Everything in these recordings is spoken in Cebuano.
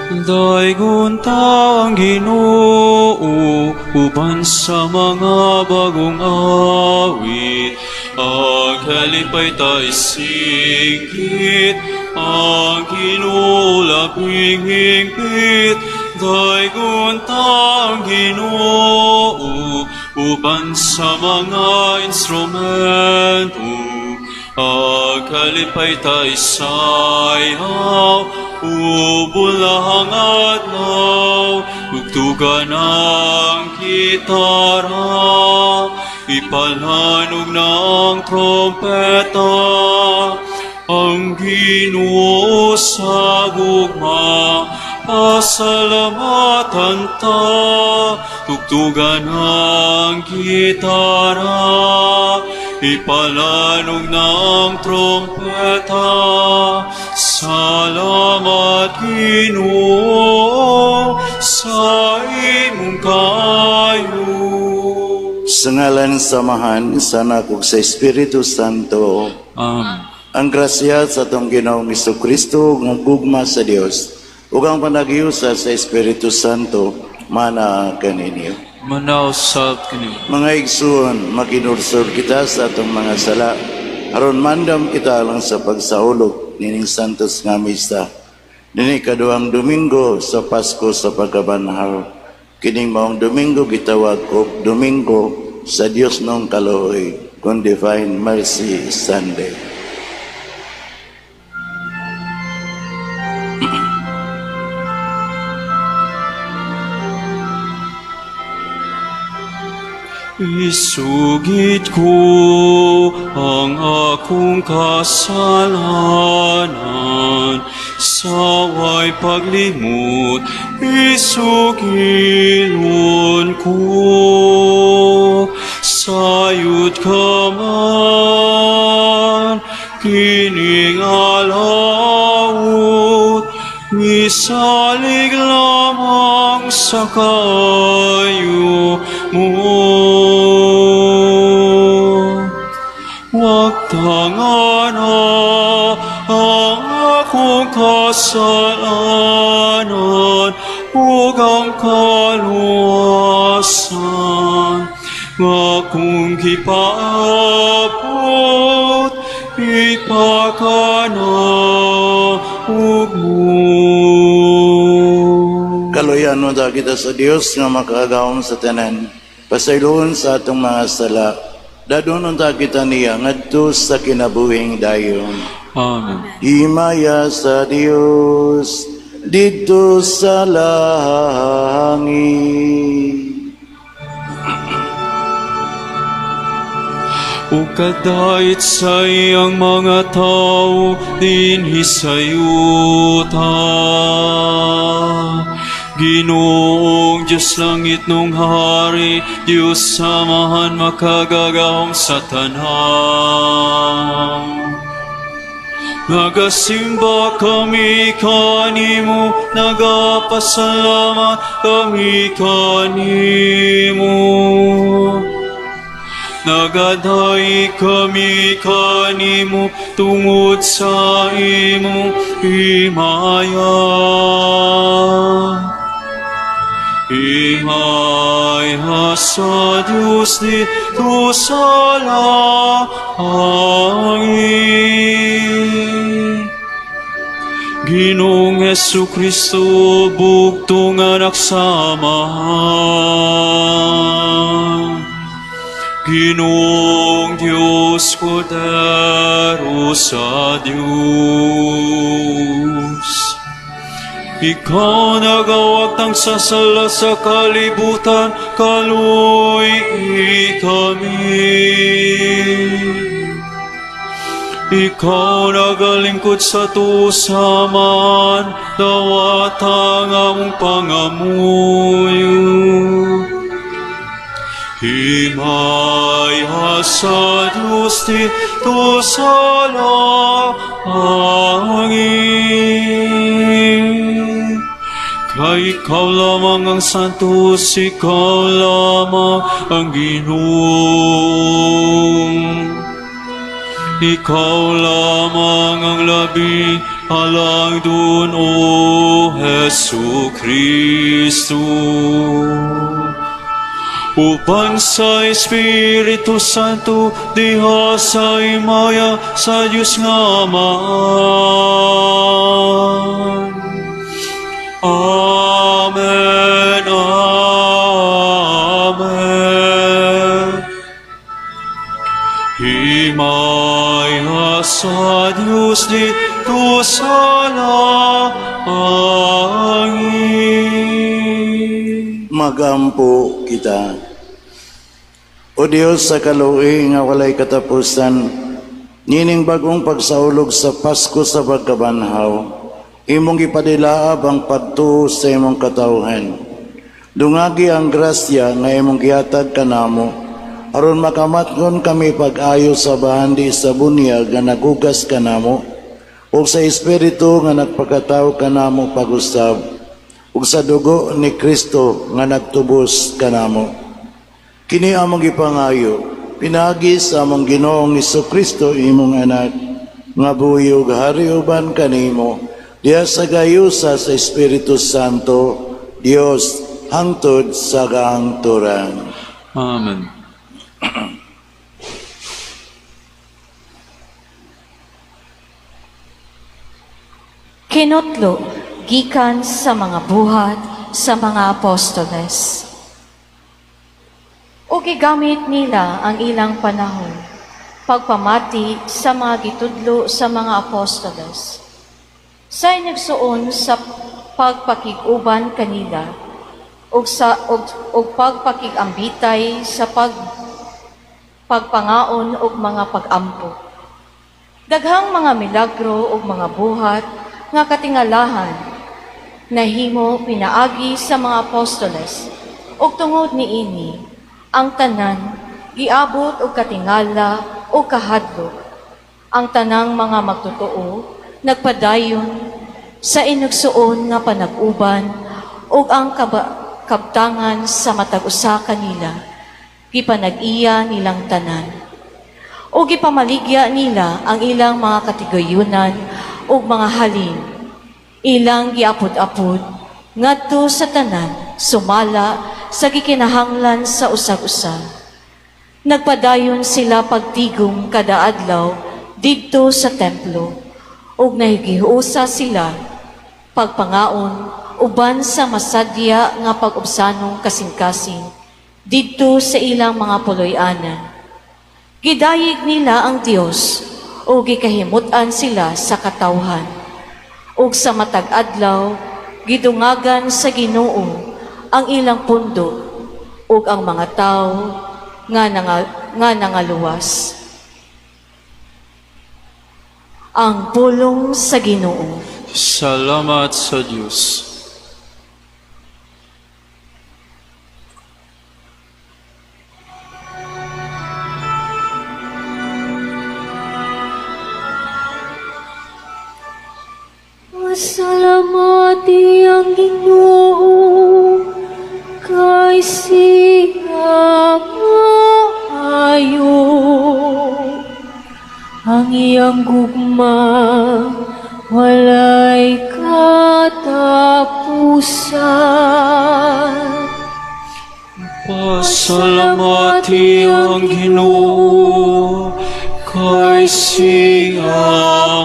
Daygon ta ang Ginoo uban sa mga bagong awit. Ang kalipay ta isinggit, ang Ginoo labing hingpit. Daygon ta ang Ginoo uban sa mga instrumento. Ang kalipay ta isayaw, ubulahang adlaw, tugtugan ang gitara, ipalanog ng trompeta, ang Ginoo sa gugma, pasalamatan ta, tugtugan ang gitara, ipalanog ng trompeta. Salamat, Ginoo, sa imong kaayo. Sa ngalan sa Amahan, sa Anak ug sa Espiritu Santo. Amen. Ang grasya sa atong Ginoong Kristo, ang gugma sa Dios, ug ang panaghiusa sa Espiritu Santo, mana kaninyo. Manaw sa kini. Mga igsuon, makinursor kita sa atong mga sala, aron mandam kita lang sa pagsaulog nining Santos nga Misa. Nini kaduhang Domingo sa Pasko sa pagkabanhaw. Kining maong Domingo gitawag og Domingo sa Dios nong kaluoy, kun Divine Mercy Sunday. Isugid ko ang akong kasalanan sa way paglimot, isugilon ko. Sayod ka man, kining alaot, misalig lamang sa kayo mo. Wag tangana ang akong kasalanan ug ang kaluwasan nga kung gipaabot ipakanaog mo. Kaluyan mo ta kita sa Dios nga makagagahom sa tanan. Pasayloon sa atong mga sala. Dadonon ta kita niya ngadto sa kinabuhing dayon. Amen. Himaya sa Dios didto sa langit. Ug kadayit sa iyang mga tao dinhi sa yuta. Ginoong Diyos langit nung hari, Diyos samahan makagagahom sa tanan. Nagasimba kami kanimo, nagapasalamat kami kanimo. Nagaday kami kanimo tungod sa imong himaya. Himaya sa Diyos dito sa langit. Ginoong Hesu Kristo, bugtong anak sa Amahan. Ginoong Diyos, Kordero sa Diyos. Ikaw nagawagtang sa sala sa kalibutan, kaluy kami. Ikaw nagalingkod sa tusaman, dawata ang among pangamuyo. Himaya sa Diyos dito sa langit. Kay ikaw lamang ang santos, ikaw lamang ang Ginoo. Ikaw lamang ang labing halangdon, O Hesu Kristo. Uban sa Espiritu Santo, diha sa himaya sa Diyos nga Amahan. Amen. Amen. Himaya sa Diyos didto sa langit. Magampo kita. O Dios sa kaluoy nga walay katapusan, nining bagong pagsaulog sa Pasko sa pagkabanhaw, imong gipadilaab ang pagtuo sa imong katawhan. Dungagi ang grasya nga imong gihatag kanamo, aron makamatngon kami pag-ayo sa bahandi sa bunyag nga nagugas kanamo, ug sa Espiritu nga nagpakatawo kanamo pag-usab, ug sa dugo ni Kristo nga nagtubos kanamo. Kini among gipangayo, pinaagi sa among Ginoong Kristo, imong anak, nga buhi ug hari uban kanimo, diha sa gayusa sa Espiritu Santo, Dios, hangtod sa kahangturan. Amen. Kinutlo gikan sa mga buhat sa mga apostoles. O gigamit nila ang ilang panahon pagpamati sa mga gitudlo sa mga apostoles. Sa inigsuon sa pagpakig-uban kanila ug sa ug pagpakig-ambitay sa pagpangaon og mga pag-ampo. Daghang mga milagro ug mga buhat nga katingalahan nahimo pinaagi sa mga apostoles, ug tungod niini ang tanan giabot og katingala o kahadlok. Ang tanang mga magtotoo nagpadayon sa inugsuon nga panag-uban, ug ang kabtangan sa matag usa kanila gipanag-iya nilang tanan. O gipamaligya nila ang ilang mga katigayunan ug mga halin. Ilang giapod-apod ngadto sa tanan sumala sa gikinahanglan sa usag-usa. Nagpadayon sila pagtigom kada adlaw didto sa templo, ug nahigihusa sila pagpangaon uban sa masadya nga pag-obsanong kasing-kasing didto sa ilang mga puloy-anan. Gidayeg nila ang Dios ug gikahimut-an sila sa katawhan. Ug sa matag adlaw gidungagan sa Ginoo ang ilang pundo ug ang mga tawo nga nangaluwas. Ang pulong sa Ginoo. Salamat sa Diyos. Pasalamati ang Ginoo kay siya maayo. Ang iyang gugma walay katapusan. Pasalamati ang Ginoo kay siya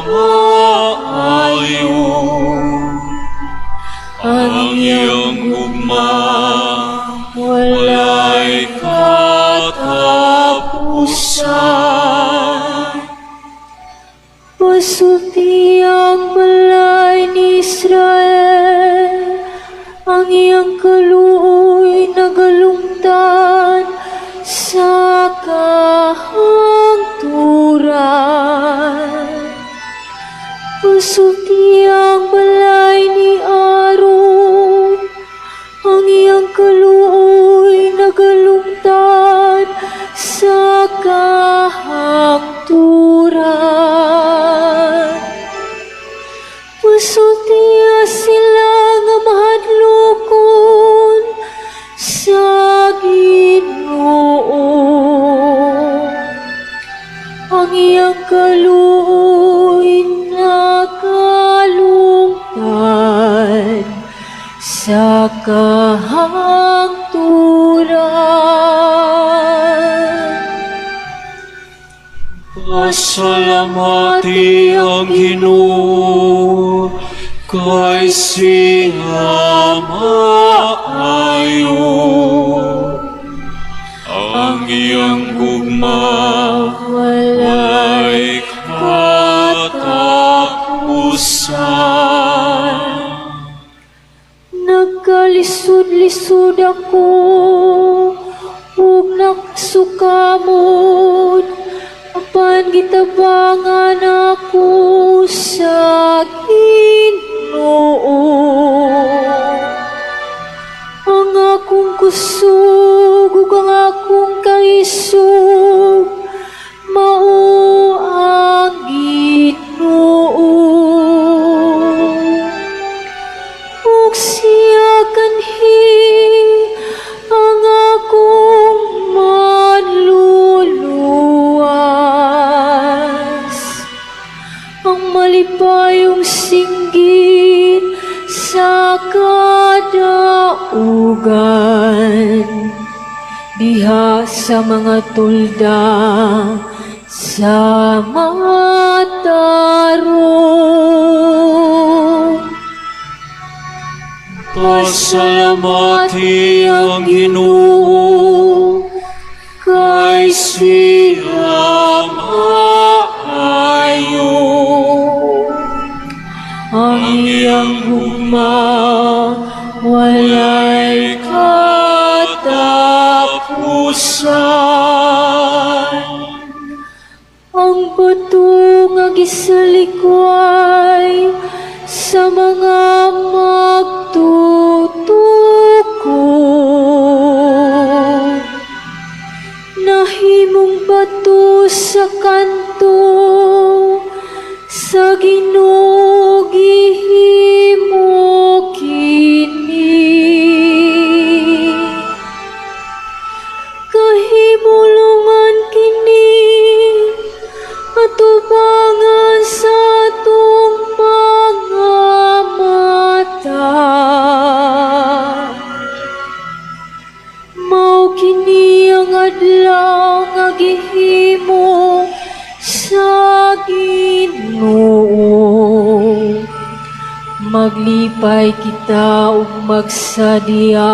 maayo. Ang iyang gugma walay katapusan. Pasulti ang balay ni Israel, ang iyang kaluoy nagalungtan sa kahangturan. Pasulti ang balay ni Aaron, ang iyang kaluoy nagalungtan sa kahangturan. Pasultiya sila nga mahadlokon sa Ginoo. Ang iyang kaluoy kahangturan. Pasalamati ang Ginoo, kay siya maayo. Ang iyang gugma walay walay katapusan. Nagkalisod-lisod ako ug nagsukamot, apan gitabangan ako sa Ginoo. Ang akong kusog ug ang akong kaisog mao ang Ginoo. Ug siya kanhi ang akong manluluwas, ang malipayong singgit sa kadaugan diha sa mga tolda sa matarong. Pasalamati ang Ginoo, kay siya maayo. Ang iyang gugma walay katapusan. Ang bato nga gisalikway sa mga magtutukod, nahimong bato sa kanto, sa Ginoo gihimo kini. Kahimulongan kini atubangan sa atong mga mata. Mao kini ang adlaw nga gihimo sa Ginoo. Maglipay kita ug magsadya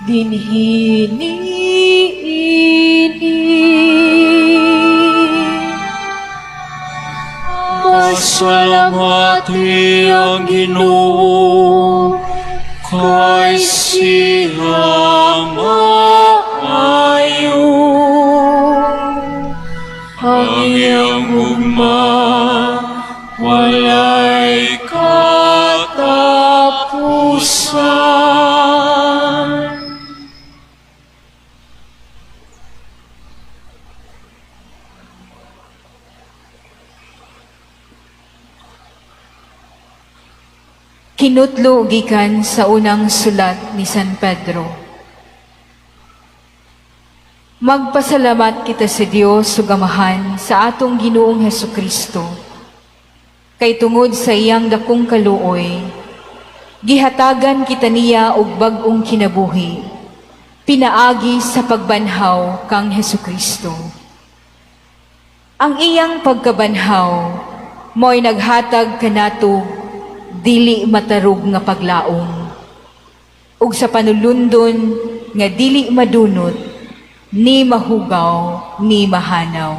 dinhi niini. Pasalamati ang Ginoo, kay siya maayo. Ang Ang iyang gugma walay katapusan. Kinutlo gikan sa unang sulat ni San Pedro. Magpasalamat kita sa Dios ug Amahan sa atong Ginoong Hesukristo. Kay tungod sa iyang dakong kaluoy, gihatagan kita niya og bag-ong kinabuhi, pinaagi sa pagbanhaw kang Hesukristo. Ang iyang pagkabanhaw mo'y naghatag kanato dili matarog nga paglaom, ug sa panulundon nga dili madunot, ni mahugaw, ni mahanaw.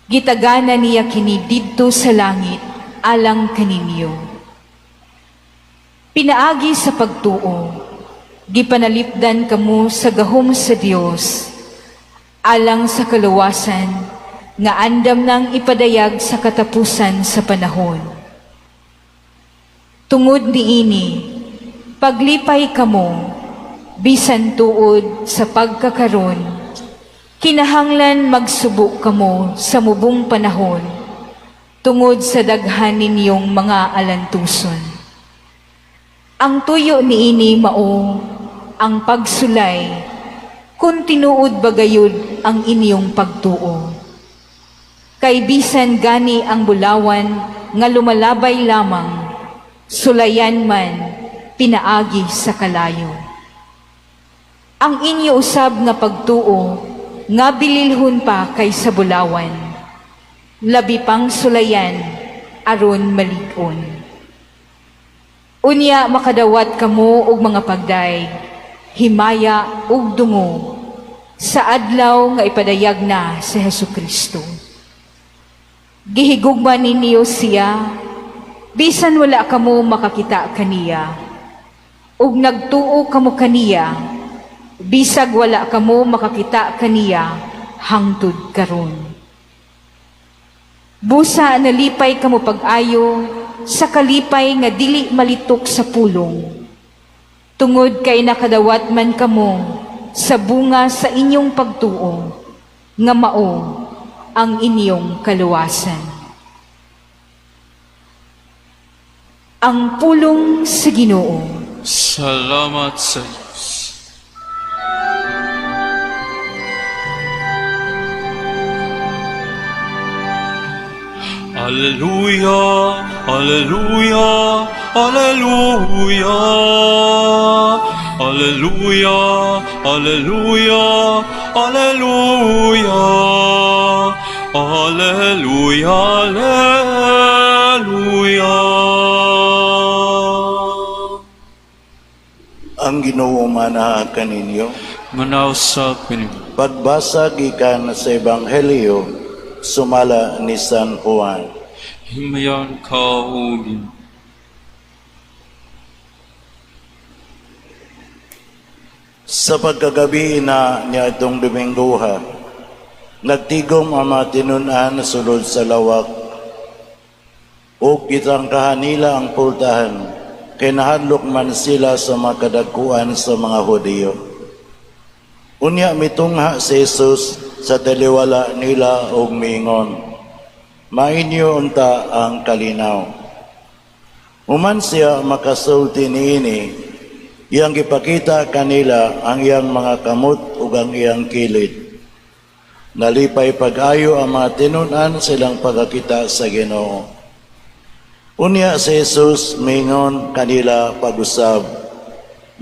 Gitagana niya kini didto sa langit alang kaninyo. Pinaagi sa pagtuo, gipanalipdan kamo sa gahom sa Dios alang sa kaluwasan nga andam nang ipadayag sa katapusan sa panahon. Tungod niini, paglipay kamo, bisan tuod sa pagkakaron, kinahanglan magsubo kamo sa mubong panahon, tungod sa daghan ninyong mga alantuson. Ang tuyo niini mao ang pagsulay, kung tinuod ba gayud ang inyong pagtuo. Kay bisan gani ang bulawan nga lumalabay lamang, sulayan man, pinaagi sa kalayo. Ang inyo usab nga pagtuo nga bililhon pa kaysa bulawan, labi pang sulayan aron malig-on. Unya makadawat kamo og mga pagdayeg, himaya ug dungog sa adlaw nga ipadayag na si Hesukristo. Gihigugma ninyo siya bisan wala kamo makakita kaniya, ug nagtuo kamo kaniya bisag wala kamo makakita kaniya hangtod karon. Busa nalipay kamo pag-ayo sa kalipay nga dili malitok sa pulong, tungod kay nakadawat man kamo sa bunga sa inyong pagtuo nga mao ang inyong kaluwasan. Ang pulong sa Ginoo. Salamat sa Diyos. Alleluia, alleluia, alleluia. Alleluia, alleluia, alleluia. Alleluia, alleluia. Ang Ginoo manaha kaninyo. Manausap kaniyo. Pagbasa gikan sa Ebanghelyo sumala ni San Juan. Himayan ka, O Ginoo. Sa pagkagabi na niya itong Dominggoha, nagtigom ang mga tinun-an sulod sa lawak ug gitangkahan nila ang pultahan, kay nahadlok man sila sa mga kadagkuan sa mga Hudiyo. Unya mitungha si Jesus sa taliwala nila og miingon, "Mainyo unta ang kalinaw." Human siya makasulti niini, iyang gipakita kanila ang iyang mga kamot ug ang iyang kilid. Nalipay pag-ayo ang mga tinun-an silang pagkakita sa Ginoo. Unya si Jesus mingon kanila pag-usab,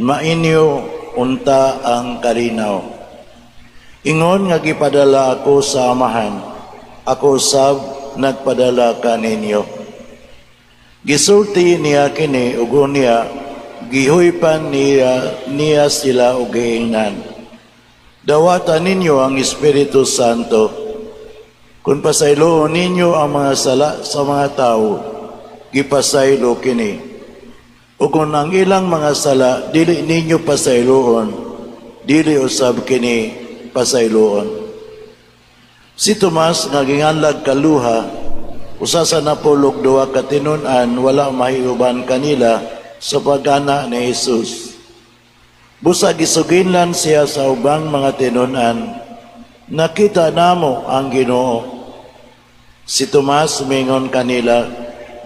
"Mainyo unta ang kalinaw. Ingon nga gipadala ako sa Amahan, ako usab nagpadala kaninyo." Gisulti niya kini ug unya gihuypan niya sila og giingnan, "Dawata ninyo ang Espiritu Santo. Kung pasayloon ninyo ang mga sala sa mga tao, gipasaylo kini. O kung ang ilang mga sala dili ninyo pasayloon, dili usab kini pasayloon." Si Tomas nga ginganlag Kaluha, usa sa 12 ka tinun-an, wala mahiuban kanila sa pagana ni Jesus. Busa gisuginlan siya sa ubang mga tinun-an, "Nakita namo ang Ginoo." Si Tomas mingon kanila,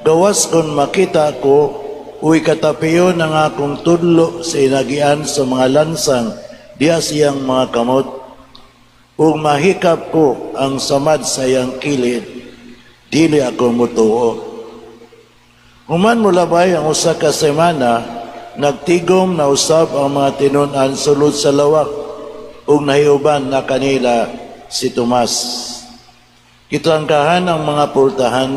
"Gawas kon makita ko uy katapiyon ang akong tudlo sa inagian sa mga lansang diya siyang mga kamot, ug mahikap ko ang samad sa iyang kilid, dili ako mutuo." Human molabay ang usa ka semana, nagtigom na usab ang mga tinun-an sulod sa lawak ug nahiuban na kanila si Tomas. Gitrangkahan ang mga pultahan,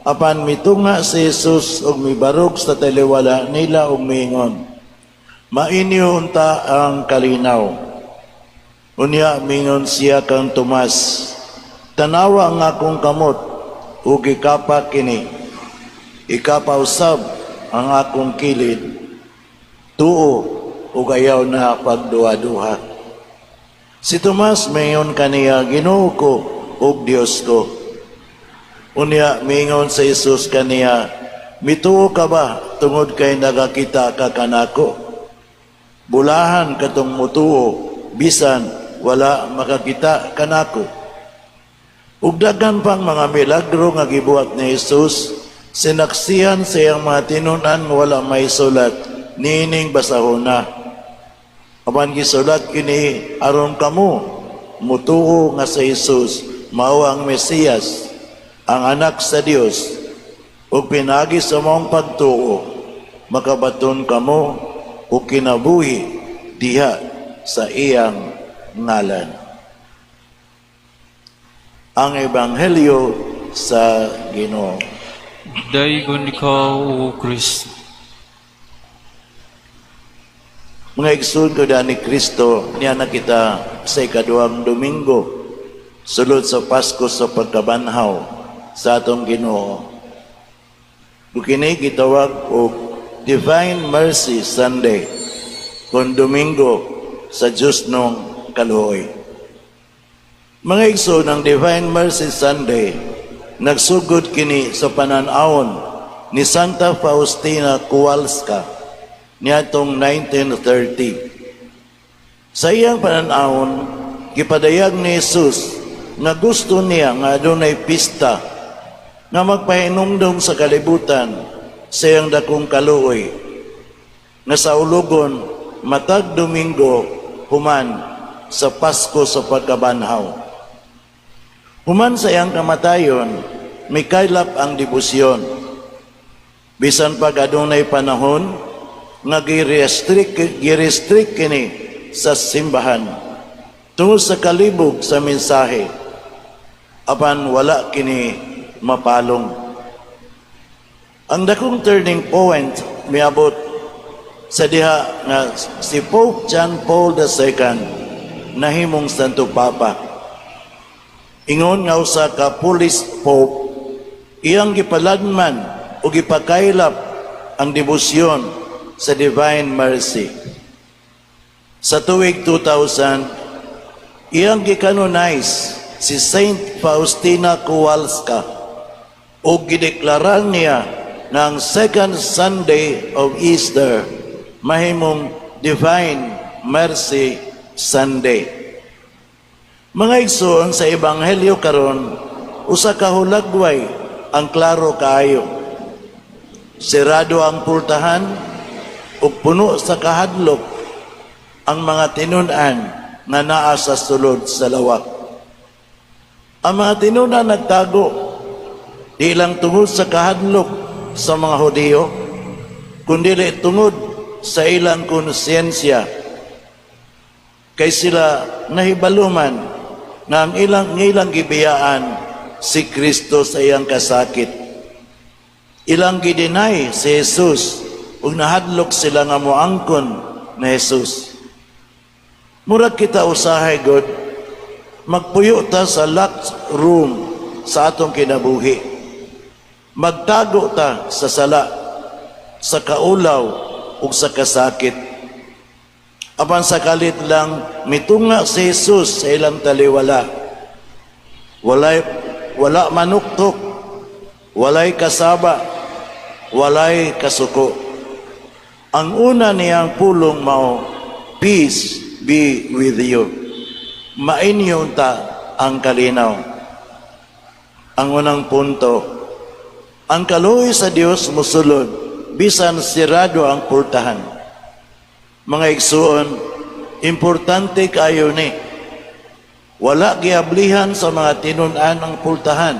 apan mitunga si Jesus ug mibarog sa taliwala nila ug miingon, "Mainyo unta ang kalinaw." Unya mingon siya kang Tomas, "Tanawa ang akong kamot ug ikapa kini. Ikapa usab ang akong kilid. Tuo ug ayaw na pagduha-duha." Si Tomas mingon kaniya, "Ginoo ko ug Dios ko." Unya mingon sa Jesus kaniya, "Mituo ka ba tungod kay nagakita ka kanako? Bulahan katong mutuo bisan wala makakita kanako." Ug daghan pang mga milagro nga gibuhat ni Jesus, sinaksihan sa iyang mga tinun-an, wala may sulat niining basahon na. Apan gisulat kini aron kamo mutuo nga sa Jesus mao ang Mesiyas, ang anak sa Dios, ug pinaagi sa maong pagtuo makabaton kamo og kinabuhi diha sa iyang ngalan. Ang Ebanghelyo sa Ginoo. Daygon ikaw, O Kristo. Mga igsoon ko ni Kristo, niya na kita sa ikaduhang Domingo, sulod sa Pasko sa pagkabanhaw sa atong Ginoo. Ug kini gitawag og Divine Mercy Sunday, kon Domingo sa Diyosnong kaluoy. Mga igsoon, ang Divine Mercy Sunday, nagsugod kini sa panan-awon ni Santa Faustina Kowalska niadtong 1930. Sa iyang panan-awon, gipadayag ni Jesus nga gusto niya nga adunay pista nga magpahinumdom sa kalibutan sa iyang dakong kaluoy nga saulugon matag Domingo human sa Pasko sa pagkabanhaw. Human sa iyang kamatayon, mikaylap ang debosyon. Bisan pag adunay panahon nga gi-restrict kini sa simbahan tungod sa kalibog sa mensahe, apan wala kini mapalong. Ang dakong turning point miabot sa diha nga si Pope John Paul II nahimong Santo Papa. Ingon nga usa ka police pope, iyang gipaladman o gipakaylap ang debosyon sa Divine Mercy. Sa tuig 2000, iyang gicanonize si Saint Faustina Kowalska o gideklarar niya nga ang second Sunday of Easter mahimong Divine Mercy Sunday. Mga igsoon, sa Ebanghelyo karon, usa ka hulagway ang klaro kaayo. Sirado ang pultahan ug puno sa kahadlok ang mga tinun-an nga naa sa sulod sa lawak. Ang mga tinun-an nagtago di lang tungod sa kahadlok sa mga Hudiyo, kundi tungod sa ilang konsyensya, kay sila nahibaluman nga ang ilang ilang gibiyaan si Kristo sa iyang kasakit. Ilang gideny si Jesus ug nahadlok sila nga moangkon na Jesus. Murag kita usahay god, magpuyo ta sa locked room sa atong kinabuhi. Magtago ta sa sala, sa kaulaw ug sa kasakit. Apan sa kalit lang mitunga si Jesus sa ilang taliwala. Walay, wala manuktok, walay kasaba, walay kasuko. Ang una niyang pulong mao, "Peace be with you." Mainyo ta ang kalinaw. Ang unang punto, ang kaluoy sa Dios musulod bisan sirado ang pultahan. Mga igsuon, importante kayo ni. Wala giablihan sa mga tinun-an ang pultahan.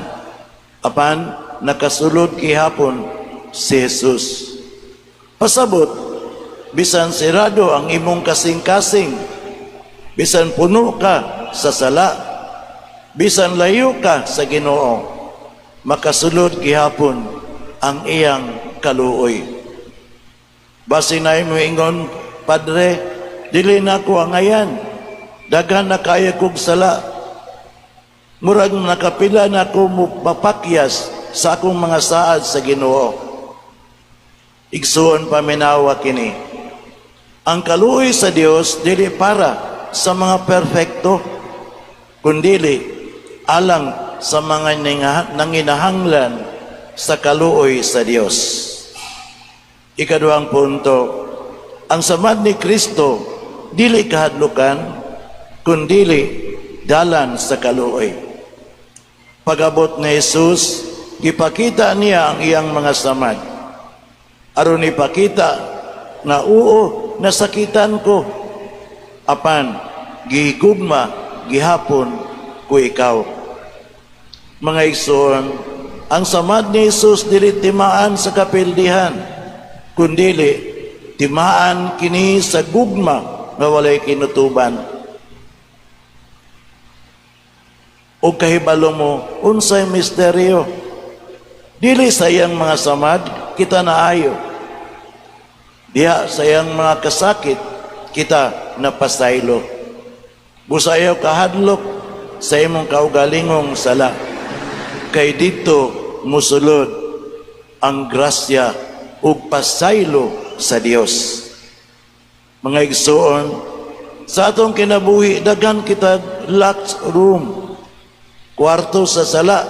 Apan nakasulod gihapon si Jesus. Pasabot, bisan sirado ang imong kasing-kasing, bisan puno ka sa sala, bisan layo ka sa Ginoo, makasulod gihapon ang iyang kaluoy. Basin na mo ingon, "Padre, dili na ako angayan. Daghan na kaya kog sala. Murag nakapila na ako mo papakyas sa akong mga saad sa Ginoo." Igsuon, paminawa kini. Ang kaluoy sa Dios dili para sa mga perfecto, kundili alang sa mga nanginahanglan sa kaluoy sa Dios. Ikaduhang punto, ang samad ni Kristo dili kahadlukan, kundili dalan sa kaluoy. Pag-abot ni Jesus, gipakita niya ang iyang mga samad. Aron ipakita nga oo, nasakitan ko. Apan, gihigugma gihapon ko ikaw. Mga igsoon, ang samad ni Jesus dili timaan sa kapildihan, Kundili timaan kini sa gugma nga walay kinutuban. O kahibalo mo unsay misteryo. Dili sa iyang mga samad kita naayo. Diha sa iyang mga kasakit kita napasaylo. Busa ayaw kahadlok sa imong kaugalingong sala. Kay didto musulod ang grasya ug pasaylo sa Dios. Mga igsoon, sa atong kinabuhi daghan kita locked room. Kwarto sa sala,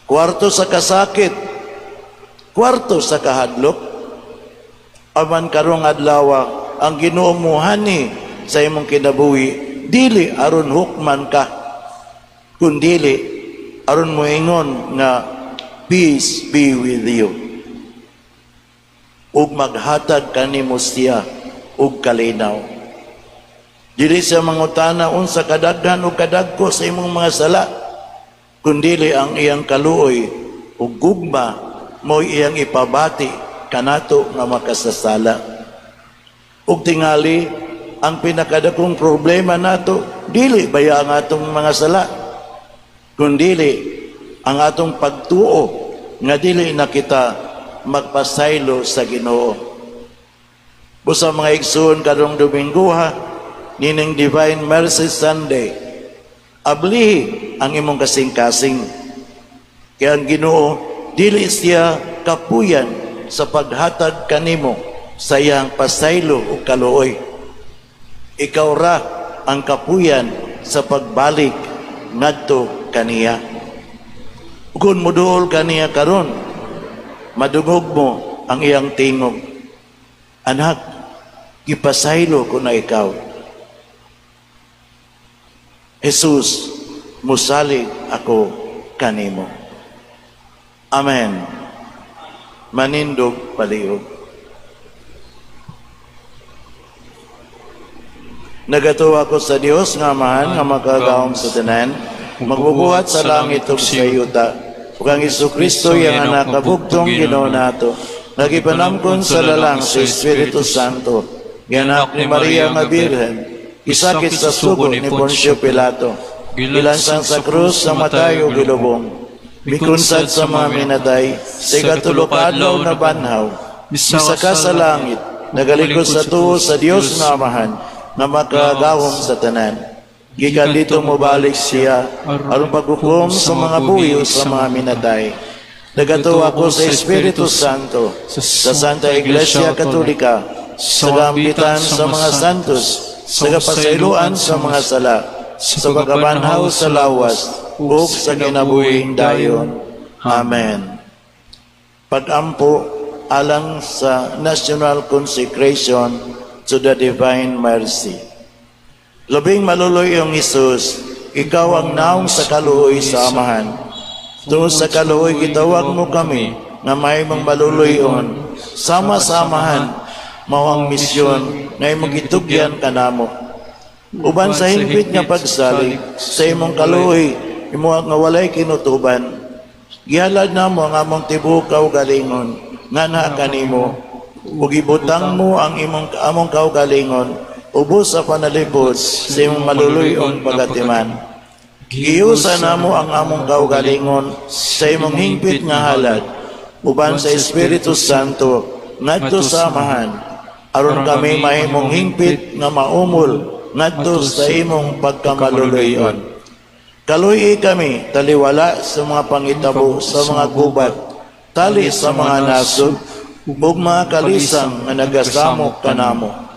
kwarto sa kasakit, kwarto sa kahadlok. Aman karong adlaw, ang Ginoo muhani sa imong kinabuhi, dili aron hukman ka, kundili aron moingon nga peace be with you. Ug maghatag kanimo siya og kalinaw. Dili siya mangutana unsa kadaghan o kadagko sa imong mga sala, kundili ang iyang kaluoy ug gugma mo iyang ipabati kanato nga makasasala. Ug tingali ang pinakadakong problema nato dili baya ang atong mga sala, kundili ang atong pagtuo nga dili na kita magpasaylo sa Ginoo. Busa, mga igsoon, karong Domingo ha, nining Divine Mercy Sunday, ablihi ang imong kasing-kasing. Kaya ang Ginoo dili siya kapuyan sa paghatag kanimo sa iyang pasaylo ug kaluoy. Ikaw ra ang kapuyan sa pagbalik ngadto kaniya. Kung muduol kaniya karon, madungog mo ang iyang tingog. "Anak, gipasaylo ko na ikaw. Jesus, musalig ako kanimo." Amen. Manindog palihog. Nagatuo ako sa Dios nga Amahan nga makagagahom sa tanan, magbubuhat sa langit ug sa yuta, ug ang Kristo, iyang anak nga bugtong Ginoo nato, nga gipanamkon sa lalang sa Espiritu Santo, gianak ni Maria nga Birhen, gisakit sa sugo ni Poncio Pilato, gilansang sa krus, namatay ug gilubong, mikunsad sa mga minatay, sa ikatulo ka adlaw nabanhaw, misaka sa langit, nagalikod sa tuo sa Dios nga Amahan, nga makagagahom sa tanan. Gikan didto mobalik siya aron paghukom sa mga buhi ug sa mga minatay. Nagatuo ako sa Espiritu Santo, sa Santa Iglesia Katolika, sa kaampitan sa mga santos, sa kapasayloan sa mga sala, sa pagkabanhaw sa lawas, ug sa kinabuhing dayon. Amen. Pag-ampo alang sa National Consecration to the Divine Mercy. Labing maluluy-ong Hesus, ikaw ang naong sa kaluoy sa Amahan. Tungod sa kaluoy, gitawag mo kami nga mahimong maluluy-on sama sa Amahan, mao ang misyon nga imong gitugyan kanamo. Uban sa hingpit nga pagsalig sa imong kaluoy, imo nga walay kinutuban, gihalad namo ang among tibuok kaugalingon nga kanimo, ug ibutang mo ang imong among kaugalingon ubos sa panalipod sa imong maluluy-ong pagatiman. Gihiusa namo ang among kaugalingon sa imong hingpit nga halad uban sa Espiritu Santo ngadto sa Amahan, aron kami mahimong hingpit nga maumol ngadto sa imong pagkamaluluy-on. Kaluy kami taliwala sa mga pangitabo sa mga gubat, tali sa mga nasod ug mga kalisang nga nagasamok kanamo.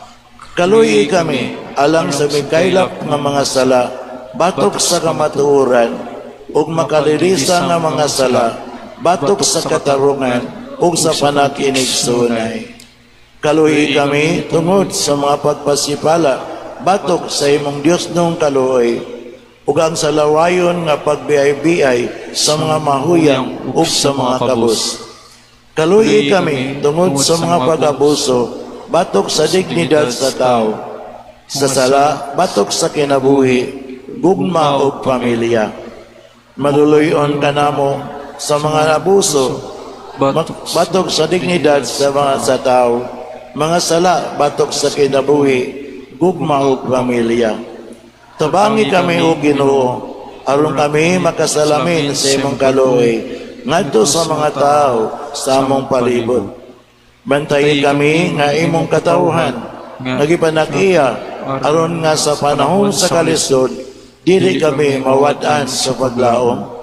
Kaluy kami alang sa mikaylap nga mga sala batok sa kamatuoran ug makalilisan nga mga sala batok sa katarungan ug sa panag-inigsuonay. Kaluy kami tungod sa mga pagpasipala batok sa imong Diosnong kaluoy ug ang salawayon nga pagbiay-biay sa mga mahuyang ug sa mga kabus. Kaluy kami tungod sa mga pag-abuso batok sa dignidad sa tao, sa sala batok sa kinabuhi, gugma ug pamilya. Maluluy-on kanamo sa mga abuso batok sa dignidad sa mga sa tao, mga sala batok sa kinabuhi, gugma ug pamilya. Tabangi kami, o Ginoo, aron kami makasalamin sa imong kaluoy ngadto sa mga tao sa among palibot. Bantayi kami nga imong katawhan, nga gipanakiya aron nga sa panahon sa kalisod dili kami mawad-an sa paglaom.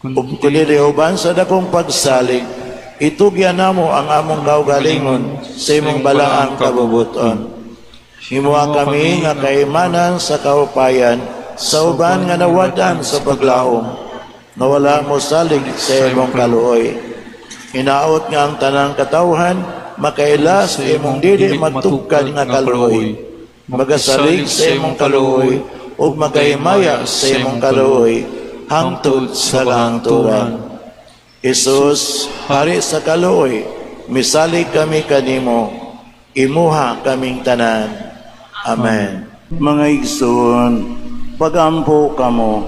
Kundi uban sa dakong pagsalig, itugyan namo ang among kaugalingon sa imong balaang kabubuton. Himoa kami nga kaimanan sa kaupayan sa uban nga nawad-an sa paglaom, nga wala mosalig sa imong kaluoy. Hinaot nga ang tanang katawhan makaila sa imong dili magtugkad nga kaluoy, magasalig sa imong kaluoy ug makahimaya sa imong kaluoy hangtod sa kahangturan. Jesus, hari sa kaluoy, misalig kami kanimo, imuha kaming tanan. Amen. Mga igsoon, pagampo kamo,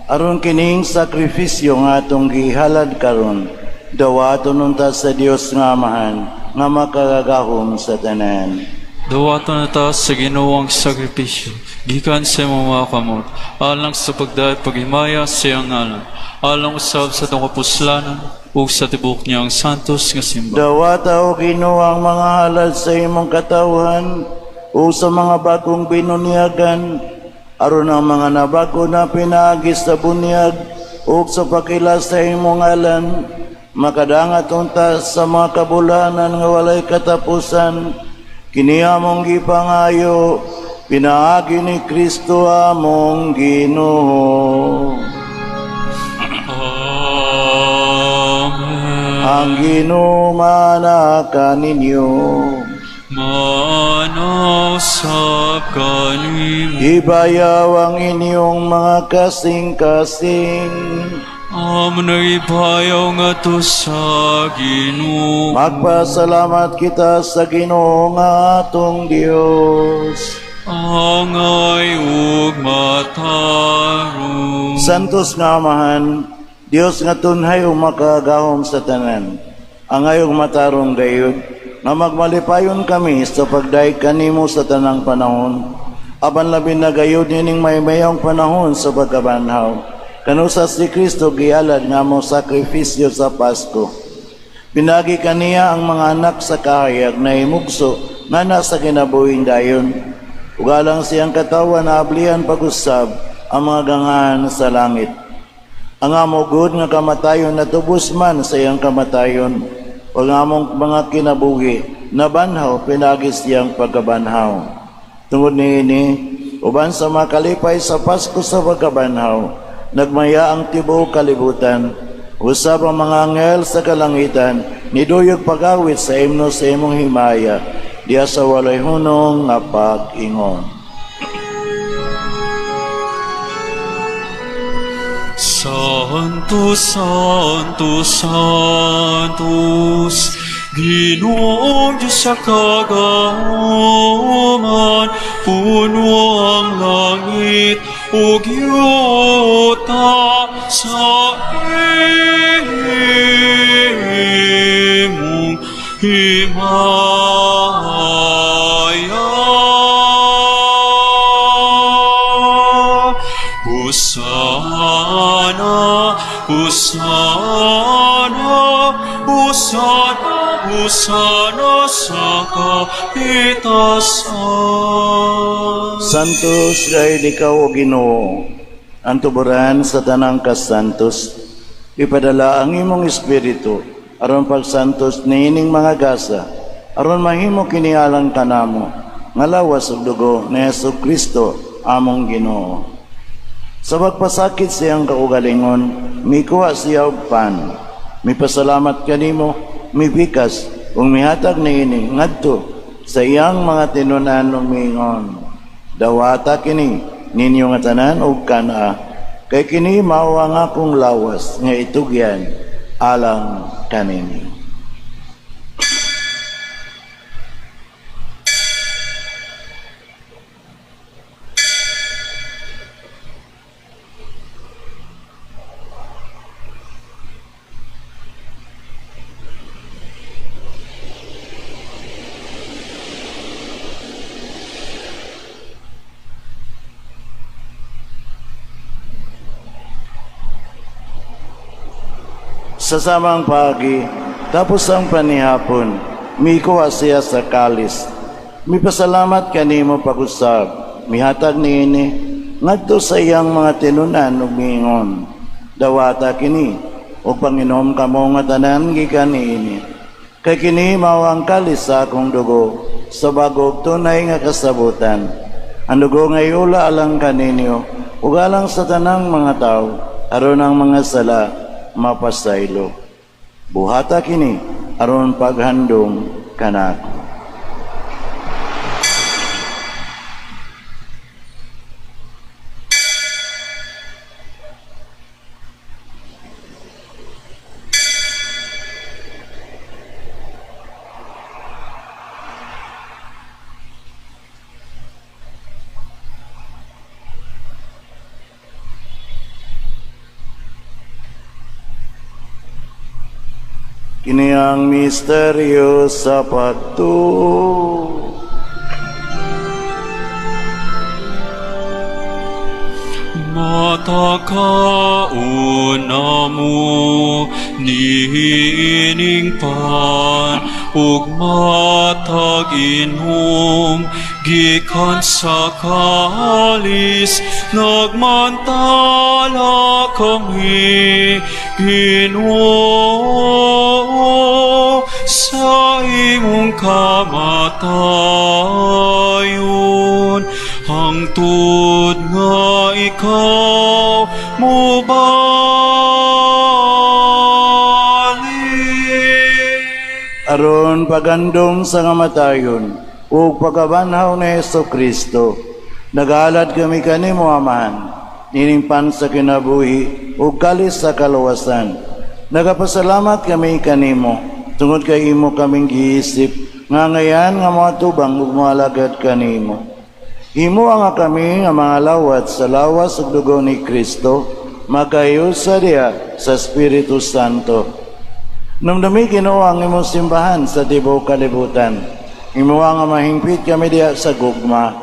aron kining sakripisyo nga atong gihalad karon, dawaton unta sa Dios nga Amahan, nga makagagahom sa tanan. Dawaton na ta sa Ginoo ang sakripisyo, gikan sa imong mga kamot, alang sa pagdayeg paghimaya sa iyang ngalan, alang usab sa atong kapuslanan, ug sa tibuok niyang santos nga simba. Dawata, o Ginoo, ang mga halad sa imong katawhan o sa mga bagong binunyagan, aron ang mga nabago na pinaagi sa bunyag o sa pakila sa imong ngalan makadangat unta sa mga kabulanan nga walay katapusan. Kini among gipangayo pinaagi ni Kristo among Ginoo. Amen. Ang Ginoo maana kaninyo. Maana usab kanimo. Ibayaw ang inyong mga kasing-kasing. Among gibayaw ngadto sa Ginoo. Magpasalamat kita sa Ginoo nga atong Dios. Angay ug matarong. Santos nga Amahan, Dios nga tunhay ug makagagahom sa tanan. Angay ug matarong gayud, nga magmalipayon kami sa pagdayeg kanimo sa tanang panahon. Apan labi na gayud nining maymayong panahon sa pagkabanhaw. Kanusas si Kristo gihalad nga among sakripisyo sa Pasko. Pinaagi kaniya ang mga anak sa kahayag nahimugso nga nasa kinabuhing dayon. Ug alang sa iyang katawhan naablihan pag-usab ang mga gangahan sa langit. Ang amo gud nga kamatayon natubos man sa iyang kamatayon. Ug ang among mga kinabuhi nabanhaw pinaagi sa iyang pagkabanhaw. Tungod niini, uban sa mga kalipay sa Pasko sa pagkabanhaw, nagmaya ang tibuok kalibutan. Usab ang mga anghel sa kalangitan, niduyog pag-awit sa imno sa imong himaya, diha sa walay hunong nga pag-ingon. Santo, Santo, Santos, Ginoong Diyos sa kagahoman, puno ang langit ug yuta sa imong himaya. Hosana, Hosana, Hosana, Hosana sa kaitaasan. Santos gayud ikaw, o Ginoo, ang tuburan sa tanang kasantos. Ipadala ang imong espiritu aron pagsantos niining mga gasa, aron mahimo kini alang kanamo nga lawas ug dugo ni Hesus Kristo among Ginoo. Sa pagpasakit sa iyang kaugalingon, mikuha siya og pan. Mipasalamat kanimo, mipikas, ug mihatag niini ngadto sa iyang mga tinunan ug miingon: "Dawata kini ninyo nga tanan ug kan-a, kay kini mao ang akong lawas nga itugyan alang kaninyo." Sa samang paagi, tapos ang panihapon, mikuha siya sa kalis. Mipasalamat kanimo pag-usab, mihatag niini ngadto sa iyang mga tinunan ug miingon, "Dawata kini ug panginom kamo nga tanan gikan niini. Kay kini mao ang kalis sa akong dugo sa bag-o ug tunay nga kasabutan. Ang dugo nga iula alang kaninyo ug alang sa tanang mga tawo aron ang mga sala mapasaylo. Buhata kini aron paghandom kanako." Kini ang misteryo sa pagtuo. Matag kaon namo niining pan ug matag inom gikan sa kalis, nagmantala kami, Ginoo, sa imong kamatayon hangtod nga ikaw mubalik. Aron pagandom sa kamatayon ug pagkabanhaw ni Hesus Kristo, nagahalad kami kanimo, Amahan, nining pan sa kinabuhi ug kalis sa kaluwasan. Nagapasalamat kami kanimo tungod kay imo kaming giisip nga ngayan nga moatubang ug moalagad kanimo. Imo nga kami nga mga lawat sa lawas ug dugo ni Kristo makahiusa diha sa Espiritu Santo. Numdumi, Ginoo, ang imong simbahan sa tibuok kalibutan. Imo nga mahingpit kami diha sa gugma.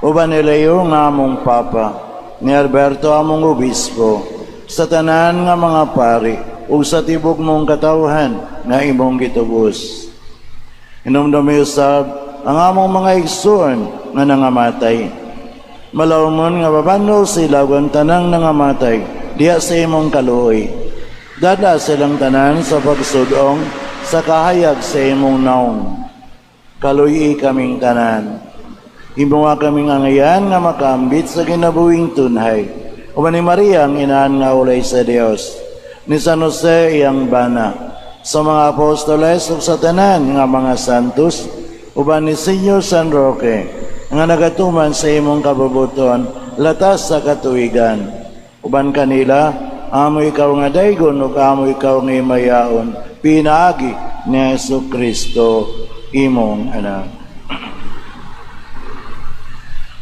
Uban ni Leo nga among Papa, ni Alberto among Obispo, sa tanan nga mga pari, ug sa tibok mong katawhan nga imong gitubos. Inumdumi usab ang among mga igsoon nga nangamatay. Malawmon nga mabanhaw sila ug ang tanang nangamatay diha sa imong kaluoy. Dad-a silang tanan sa pagsudong sa kahayag sa imong naong. Kaluy-i kaming tanan. Himoa kaming angayan nga makaambit sa kinabuhing tunhay. Uban ni Maria ang inahan nga ulay sa Dios, ni San Jose iyang bana, sa mga apostoles ug sa tanan nga mga santos, uban ni Senyor San Roque, nga nagatuman sa imong kabubuton latas sa katuigan. Uban kanila, amo ikaw nga daygon ug amo ikaw nga imayaon, pinaagi ni Hesus Kristo imong anak.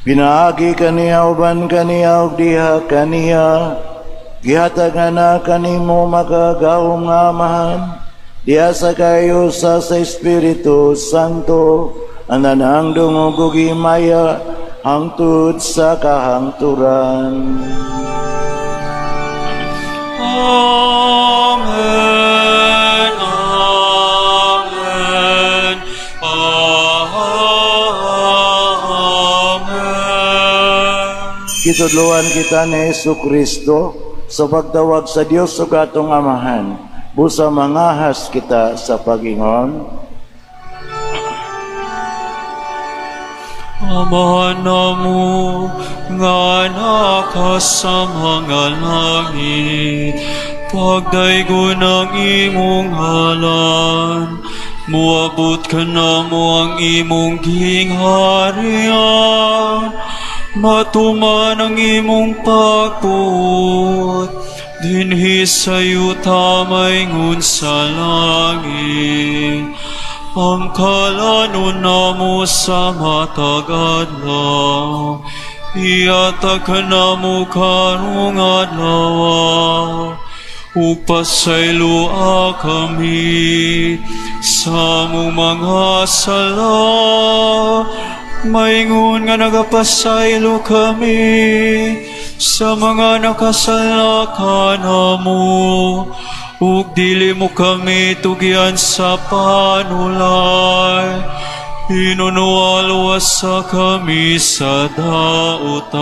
Pinaagi kaniya, uban kaniya ug diha kaniya, gihatag na kanimo makagagahom nga Amahan diha sa kahiusa sa Espiritu Santo ang tanang dungog ug himaya hangtod sa kahangturan. Amen. Amen. Amen. Gitudloan kita ni Hesus Kristo sa pagtawag sa Dios ug atong Amahan. Busa mangahas kita sa pag-ingon. Amahan namo nga naa sa mga langit, pagdaygon ang imong ngalan, muabot kanamo ang imong gingharian, matuman ang imong pagbuot, dinhi sa yuta maingon sa langit. Ang kalanon namo sa matag adlaw, ihatag kanamo karong adlaw, ug pasayloa kami sa among mga sala, maingon nga nagapasaylo kami sa mga nakasala kanamo. Ug dili mo kami tugyan sa panulay, hinunoa luwasa kami sa dautan.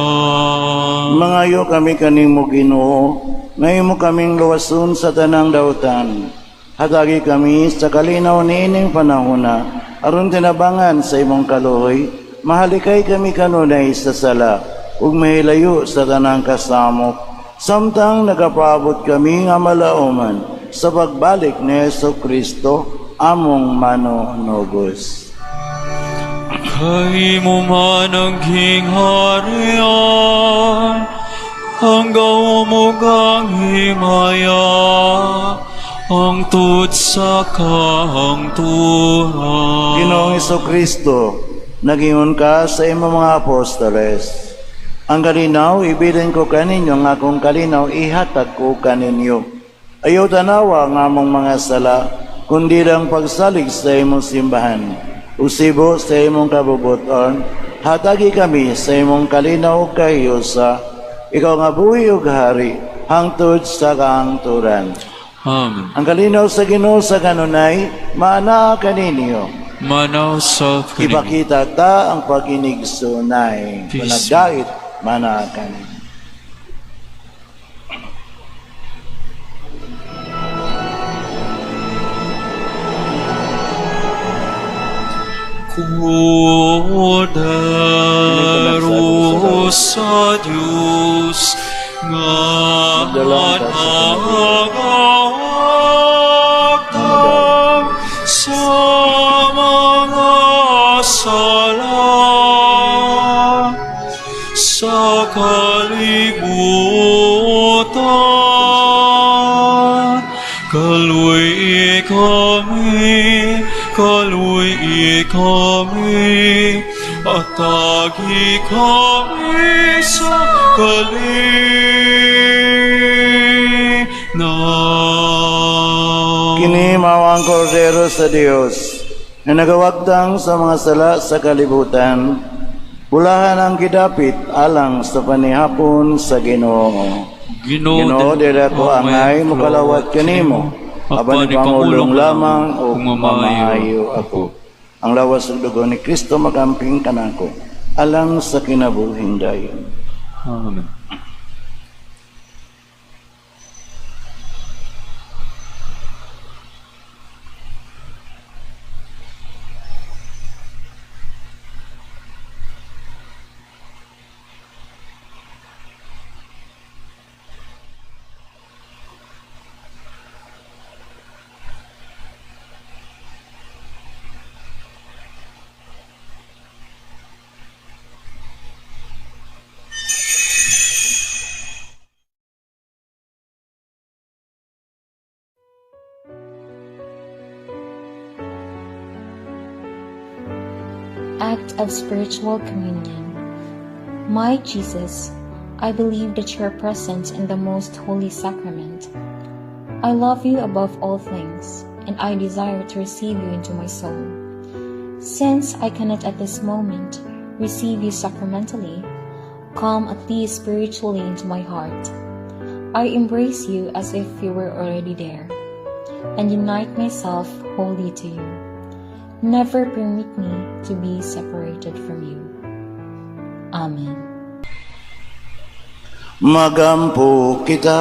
Mangayo kami kanimo, Ginoo, nga imo kaming luwason sa tanang dautan. Hatagi kami sa kalinaw niining panahona, aron tinabangan sa imong kaluoy, mahalikay kami kanunay sa sala, ug mahilayo sa tanang kasamok, samtang nagapaabot kami nga malauman sa pagbalik ni Hesu Kristo, among manunubos. Kay imo man ang gingharian, ang gahom ug ang himaya, hangtod sa kahangturan. Ginoong Kristo, nagingon ka sa imong mga apostoles, "Ang kalinaw, ibilin ko kaninyo, ang akong kalinaw, ihatag ko kaninyo. Ayaw tanawa ang among mga sala, kundi lang pagsalig sa imong simbahan. Usibo sa imong kabubuton, hatagi kami sa imong kalinaw kahiusa, ikaw nga buhi ug hari, hangtod sa kahangturan." Amen. Ang kalinaw sa Ginoo sa kanunay, maanaa kaninyo. Maanaa usab kanimo. Ipakita ta ang pag-inigsunay. Kung Peace. nagdait, maanaa kaninyo. Kordero sa Diyos nga Magdalangin ta sa nagawagtang sa mga sala sa kalibutan. Kaluy-i kami, kaluy-i kami, hatagi kami sa kalinaw. Kini mao ang kordero sa Dios na nagawagtang sa mga sala sa kalibutan. Bulahan ang gidapit alang sa panihapon sa Ginoo. Ginoo, Ginoo, dili ako angay mokalawat kanimo, apan ipangulong lamang ug mamaayo ako. Ang lawas ug dugo ni Kristo magamping kanako alang sa kinabuhing dayon. Amen. Act of Spiritual Communion. My Jesus, I believe that you are present in the most holy sacrament. I love you above all things, and I desire to receive you into my soul. Since I cannot at this moment receive you sacramentally, come at least spiritually into my heart. I embrace you as if you were already there, and unite myself wholly to you. Never permit me to be separated from you. Amen. Magampo kita.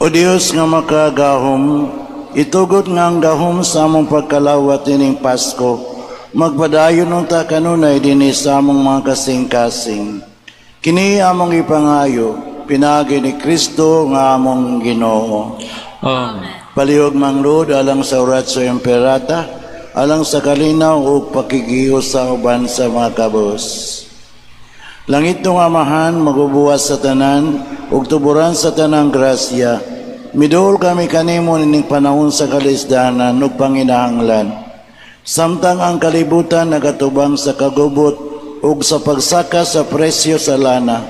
O Dios nga makagahom, itugot nga ang gahom sa among pagkalawat ining Pasko, magpadayon unta kanunay dinhi sa among mga kasing-kasing. Kini among ipangayo, pinaagi ni Kristo nga among Ginoo. Amen. Palihog manglod alang sa Oratio Imperata, alang sa kalinaw ug pakikiusa uban sa mga kabus. Langitnong Amahan, magubuwas sa tanan, ug tuburan sa tanang grasya. Miduol kami kanimo nining panahon sa kalisdanan ug panginahanglan. Samtang ang kalibutan nagatubang sa kagubot ug sa pagsaka sa presyo sa lana,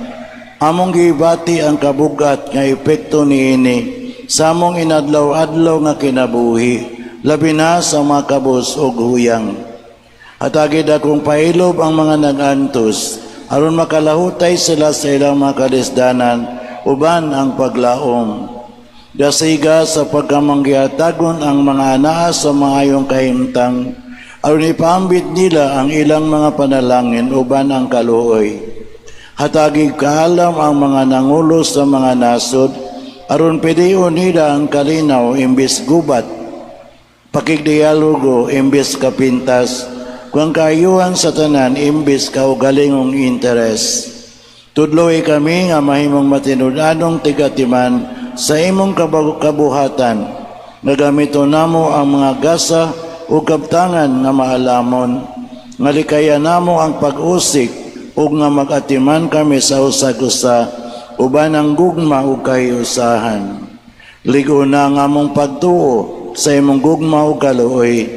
among gibati ang kabugat nga epekto niini sa among inadlaw-adlaw nga kinabuhi, labi na sa mga kabus ug huyang. Hatagi dakong pailob ang mga nag-antos, aron makalahutay sila sa ilang mga kalisdanan. uban ang paglaom. Dasiga sa pagkamanggihatagon ang mga anaa sa maayong kahimtang aron ipaambit nila ang ilang mga panalangin uban ang kaluoy. Hatagi kaalam ang mga nangulo sa mga nasod aron pilion nila ang kalinaw imbes gubat, pakigdialogo imbes kapintas, kung kaayuhan sa tanan imbes kaugalingong interes. Tudloi kami nga mahimong matinud-anong tigatiman sa imong kabuhatan, nga gamiton namo ang mga gasa ug kabtangan nga maalamon, nga likayan namo ang pag-usik ug nga mag-atiman kami sa usag-usa uban ang gugma ug kahiusahan. Lig-ona ang among pagtuo sa imong gugma ug kaluoy,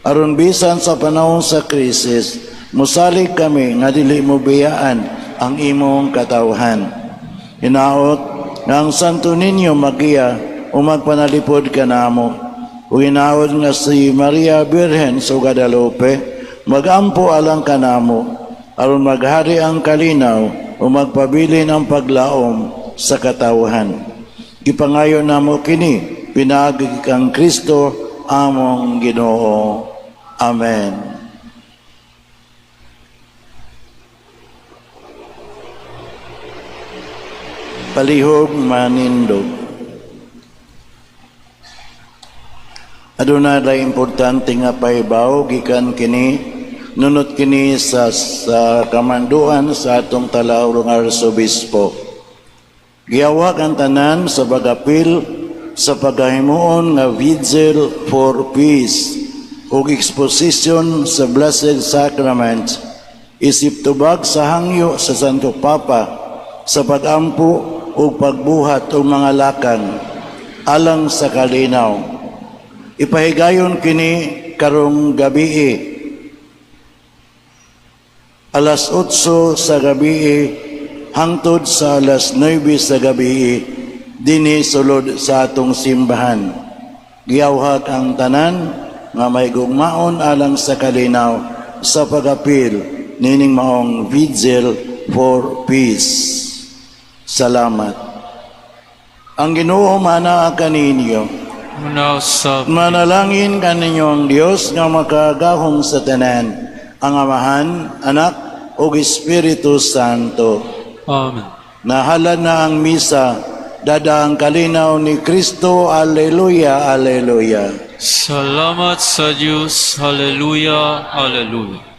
aron bisan sa panahon sa krisis, musalig kami nga dili mo biyaan ang imong katawhan. Hinaot nga ang Santo Niño magiya o magpanalipod kanamo. Ug hinaot nga si Maria Birhen sa Guadalupe magampo alang kanamo aron maghari ang kalinaw o magpabilin ang paglaom sa katawhan. Gipangayo namo kini pinaagi kang Kristo among Ginoo. Amen. Palihog manindog. Aduna lay importante nga pahibaw gikan kini nunot kini sa kamanduan sa atong Talaurong Arsobispo. Giyawag ang tanan sa pag-apil sa paghahimuon nga Vigil for Peace ug exposition sa Blessed Sacrament isip tubag sa hangyo sa Santo Papa sa pag-ampo ug pagbuhat og mga lakang alang sa kalinaw. Ipahigayon kini karong gabii alas 8 sa gabii hangtod sa alas 9 sa gabii dinhi sulod sa atong simbahan. Giyawhag ang tanan nga may gugmaon alang sa kalinaw sa pag-apil nining maong Vigil for Peace. Salamat. Ang Ginoo manaa kaninyo. Una sa Manalangin kaninyo ang Dios nga makagahom sa tanan, ang Amahan, Anak ug Espiritu Santo. Amen. Nahalan na ang misa, dada ang kalinaw ni Kristo. Alleluia, alleluia. Salamat sa Diyos. Hallelujah, hallelujah.